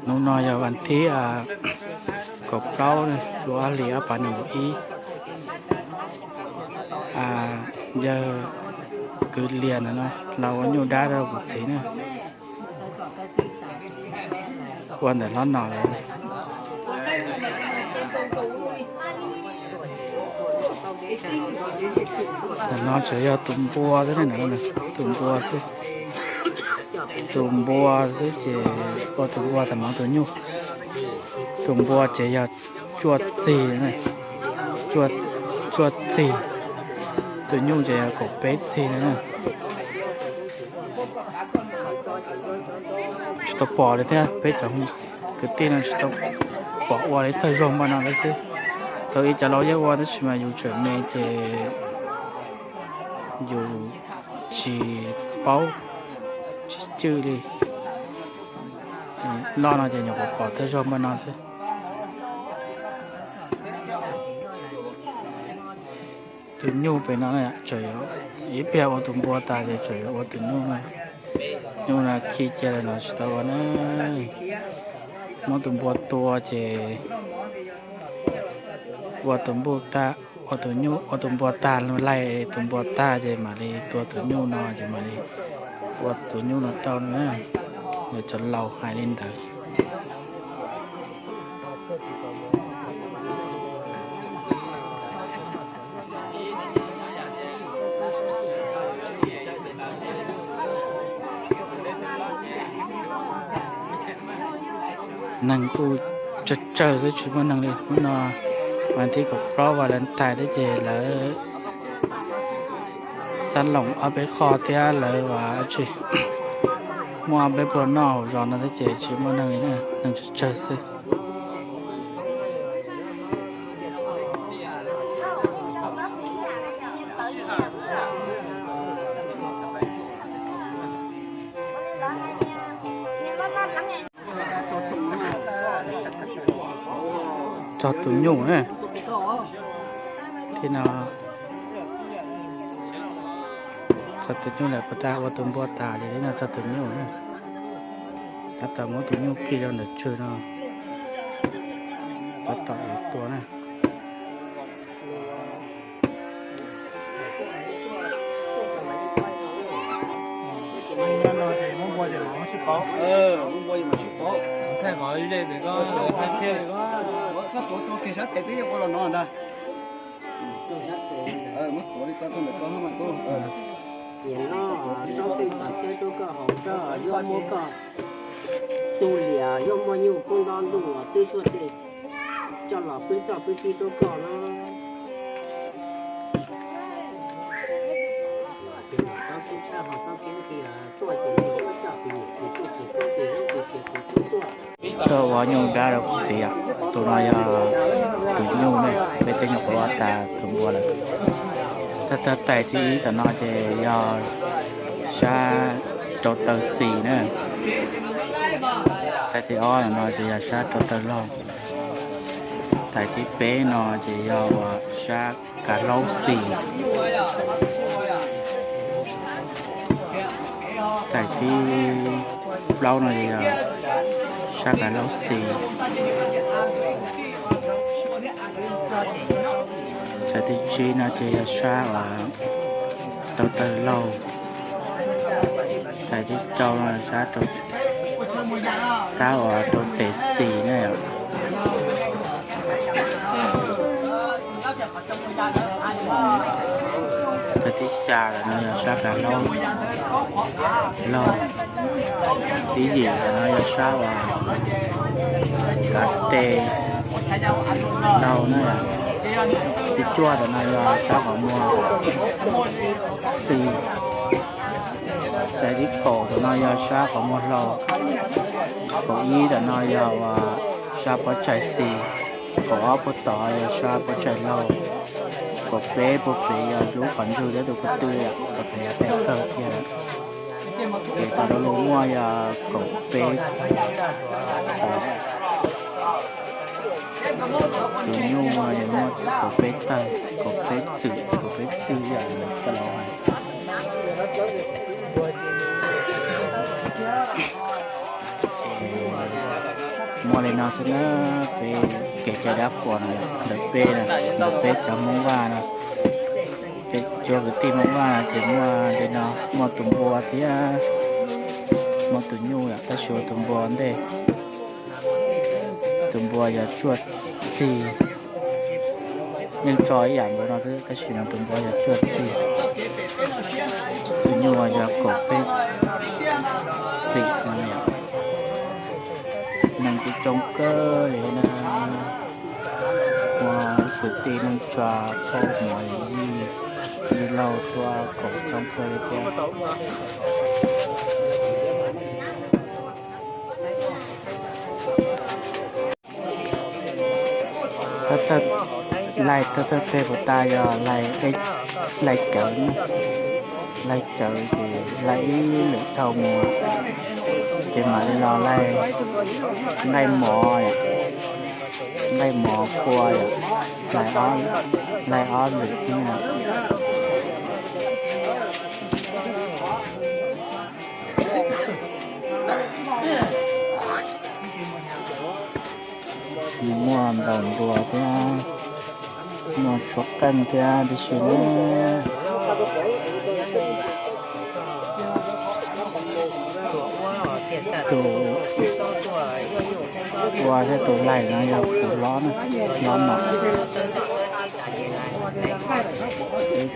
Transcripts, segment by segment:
Hnub no yog vas thib kaum plaub, lub ob hlis ob phav nees nkaum ib. Yawg kwv Lias ntawm no los ua nyuj dab rau kuv txiv na. Ua ntawm hlob no lawm. Ntawm no tseem yog tus npua xwb, tus npua xwb. Tus npua xwb ces ua tus npua tag mov tus nyuj. Tus npua ces yog cuaj txig, cuaj txig. Tus nyuj ces yog kaum peb txig na. Tsis tau pom li thiab, peb cov kwv tij no tsis tau pom ua li tawg zog npaum no li xwb. Thaum ub cov laus yeej ua tab sis mas yus tseem me ces yus tsis paub, tsis cwj li. Loj no ces nyuam qhuav pom tawg zog npaum no xwb. Tus nyuj pem no, ib pliag ua tus npua tas ces tseem yuav ua tus nyuj no. Nyuj no khi cia li no tsis tau ua na. Muab tus npua tua ces ua tus npua tag, ua tus nyuj, ua tus npua tag, laij tus npua tag ces mam li tua tus nyuj no ces mam li ua tus nyuj no tau na. Yog cov laus hais li ntawd. Neeg kuj tsawg tsawg xwb tsis muaj neeg li. Hnub no vas thib kaum plaub Valentine thiab ces lawv xab loos ob peb qho thiab lawv ua tsis muaj ob peb pluag noj hauv zos no thiab ces tsis muaj neeg li na, neeg tsawg tsawg xwb. Txog tus nyuj na, thiab no txog tus nyuj lawm, puas tas ua tus npua tas ces thiab no txog tus nyuj na. Tab tom muab tus nyuj khi rau ntawm tswg no, tab tom yuav tua na. Nim no rau tej txom txhia rau koj haus, rau yuav muab koj tu liam, yuav muaj nyuj kub nto ntuj uas twb suaj tej coj los pwb txoj pwb txib rau koj no. Ces niam txob tub tshaj ho txob kub qhia tuaj ces niam txob coj tus niam tus tub tsis txob tus tub tsis txob tus tub tuaj. Tuaj ua nyuj dab rau kuv txiv yom. Tus no yog tus nyuj ne, peb tej nyuam qhuav ua tas tus npua lawm. Tais thib ib tom no ces yog sab rau taw xis na. Tais thib ob tom no ces yog sab rau taw laug. Tais thib peb no ces yog uas sab kav hlaub xis. Tais thib plaub no ces yog sab kav hlaub xis. Tais thib tsib no ces yog sab uas rau taw laug. Tais thib rau no sab uas rau tes xis na yom. Tais thib xya no yog sab kav hlaub laug. Thib yim no yog sab uas kav tes laug na. Thib cuaj tom no yog sab qhov muag xis. Tais thib kaum tom no yog sab qhov muag hlau. Kaum ib tom no yog uas sab pob tsaig xis. Kaum ob puag tod yog sab pob tsaig laug. Kaum peb puag pem yog lub qhov ntswg thiab tus ko tw, kaum pem yog tes kawg kiag. Ces tau lub muaj yog kaum peb tawg. Tus nyuj yog muaj kaum peb tawg, kaum peb txwm, kaum peb txwm yam cov laus hais. Ces Muaj li no xwb na, peb kev cai dab qhuas no ntawm peb, ntawm peb cov Hmoob Vaj no, peb cov kwv tij Hmoob Vaj no ces muaj li no, muaj tus npua thiab muaj tus nyuj yom, tab sis tus npua ntej, tus npua yog tsuaj txig, yeej tso ib yam nkaus no xwb tab sis no tus npua yog tsuaj txig, tus nyuj yog kaum peb txim no yom. Neeg kuj coob kawg li na, muaj kwv tij neej tsa, phauj Muas Yim, yij laug tuaj koom coob kawg li thiab. Thawj thawj, laij thawj thawj teg puas tas yog laij, laij cawv, laij cawv ces laij ib lwm dhau mus, ces mam li los laij nqaij mov, nqaij mov kua, laij ob lwm xwb. Nws muaj ntaus nruas thiab, muaj tshuab qeej thiab tib si na. Tus ua thiab tus laij no yog tus hlob na, hlob no.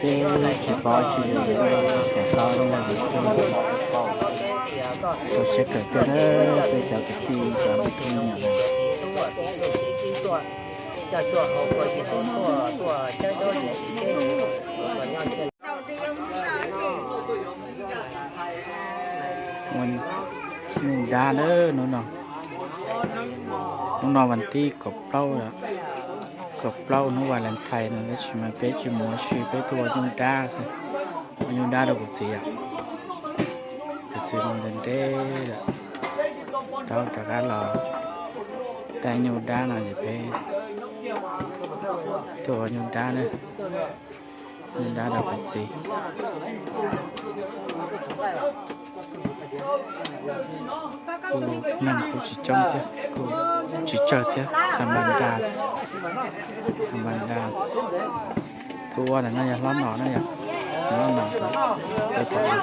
Peb tsis paub tsis, tsis paub rau siab kawm tiag na, peb cov kwv tij cov me tub me nyuam na. Ua nyuj dab na hnub no, hnub no vas thib kaum plaub, kaum plaub hnub Valentine no tab sis mas peb tsis mus ua si, peb tuaj ua nyuj dab xwb, ua nyuj dab rau kuv txiv yom. Kuv txiv mus ntev ntev lawm, rov rov qab los, tej nyuj dab no ces peb tuaj ua nyuj dab na, nyuj dab rau kuv txiv. Kuj neeg kuj tsis coob thiab, kuj tsis tsawg thiab, ha npa nra, ha npa nra. Tus ua ntawm no yog hlob no na yom, hlob no, peb pom no.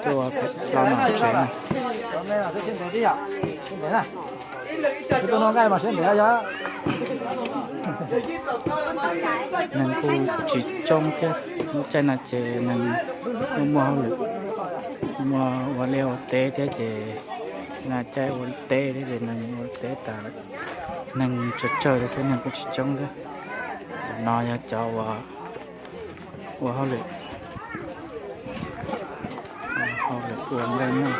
Tus ua hlob no tsev na. Neeg kuj tsis coob thiab, lub caij no ces neeg kuj muaj hauj lwm, muaj ua liaj ua teb thiab ces, na caij ua teb thiab ces neeg ua teb tas, neeg tsawg tsawg li xwb, neeg kuj tsis coob thiab. Cov no yog cov uas ua hauj lwm, hauj lwm ua nqaij noj.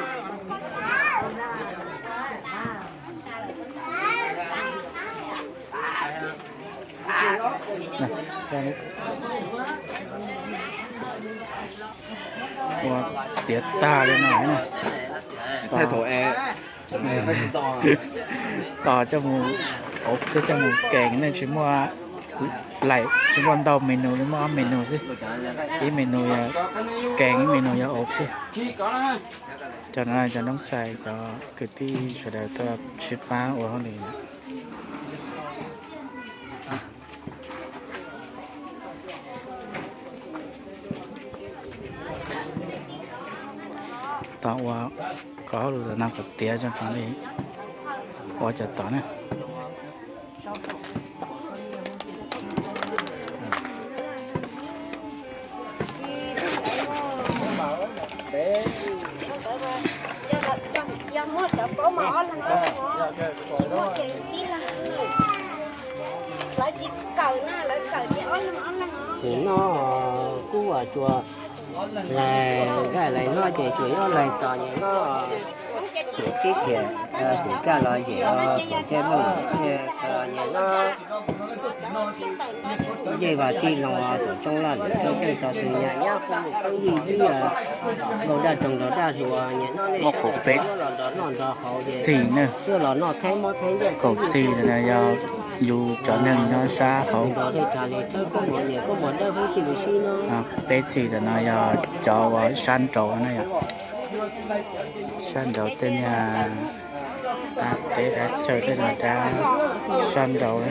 Ua tiav tag li no na. Tos coj mus, ua thiab coj mus kees ne, tsis muaj laim, tsis muaj ntau menu li, muaj ob menu xwb. Ib menu yog kees, ib menu yog ua xwb. Cov no cov noob txais, cov kwv tij sawv daws tuaj sib pab ua hauj lwm. Tos ua kom hauj lwm no kom tiav tso mam li ua cov tod na. Nim no kuj ua tsuas laig nqaij laig hlob ces tsuas yog laig txos nyem noj, nyem tib txias, xim kaj los yem, kom thiaj muaj yem thiaj nyem noj. Ncej vas txij loo tus tsoob loj lwm sawb ceej txog tus nyam nyab qub qub yij yib, npau daj roog nrog daj hluas nyem noj, nej sawv daws tuaj los nrog noj nrog haus ces tuaj los noj thaib mob thaib ncej. Kaum txig no yog yus cov neeg nyob sab hauv. Nrog li rag li tawb koob mov nyem koob mov dawb hub txij lus sib no. Peb txig ntawm no yog cov uas sab nraud na yom. Sab nraud tej niag av teb av chaw tej no rab sab nraud.